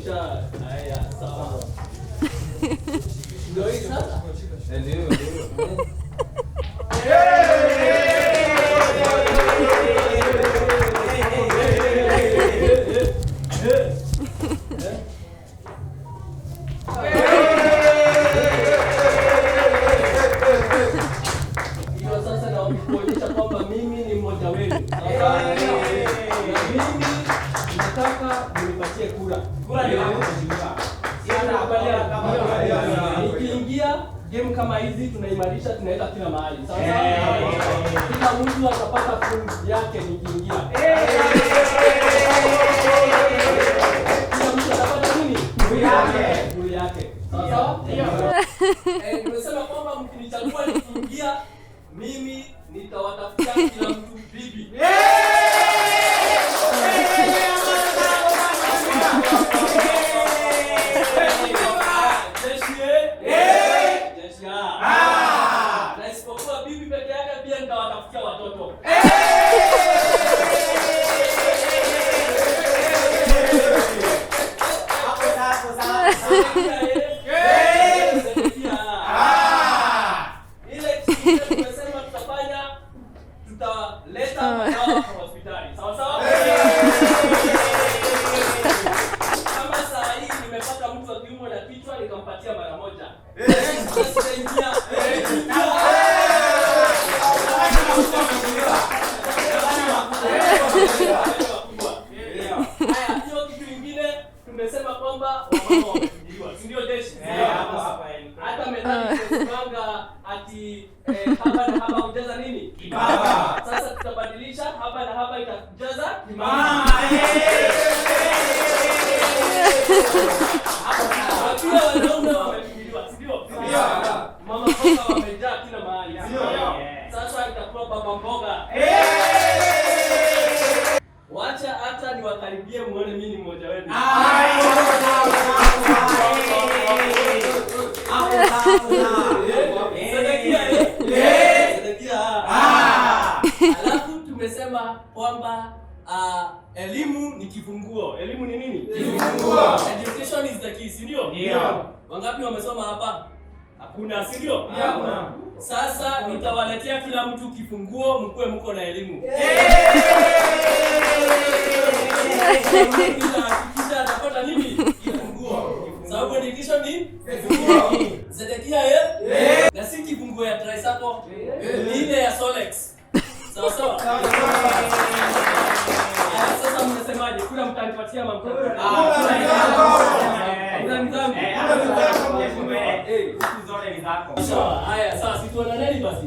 Wacha haya, sawa. Ndio hii sasa. Ndio, ndio. Hiyo sasa na kuonyesha kwamba mimi ni mmoja wenu. Sawa? Na mimi nataka mnipatie kura. Kura ni yako mheshimiwa. Nikiingia game kama hizi tunaimarisha, tunaweka kila mahali. Sawa sawa? Kila mtu atapata fungu yake nikiingia. Kila mtu atapata nini? Fungu yake. Fungu yake. Sawa sawa? Nimesema kwamba mkinichagua nikiingia, mimi nitawatafutia kila mtu bibi. Jeshi eh? Jeshi ah. Na isipokuwa bibi peke yake, pia nitawatafutia watoto. Ile kitu tumesema tutafanya, tutaleta madawa kwa hospitali. Sawa sawa? Kama saa hii nimepata mtu akiumwa na kichwa nikampatia mara moja. Sasa sitaingia. Haya, hiyo kitu ingine tumesema kwamba wamama wamefunguliwa, si ndio jeshi? Hata methali tumesimanga ati haba na haba hujaza nini? Kibaba. Sasa tutabadilisha haba na haba itajaza kibaba. Na pia wanaume wamefunguliwa, si ndio? Mama mboga wamejaa kila mahali. Si ndio? Sasa itakuwa baba mboga. Wacha hata niwakaribie muone mimi ni mmoja wenu. Sedekia, eh? Sedekia. Alafu tumesema kwamba elimu ni kifunguo. Elimu ni nini? Kifunguo. Education is the key, si ndio? Ndio. Wangapi wamesoma hapa? Hakuna, si ndio? Hakuna. Sasa nitawaletea kila mtu kifunguo, mkuwe mko na elimu. Kisha atapata nini? Kifunguo. Sababu education ni kifunguo. Zedekia eh? Na si kifunguo ya tricycle, ni ile ya Solex. Sawa sawa? Haya, sasa mnasemaje? Kura mtanipatia ama mtanipatia? Kura ni zangu. Sawa, haya sasa si tuonaneni basi.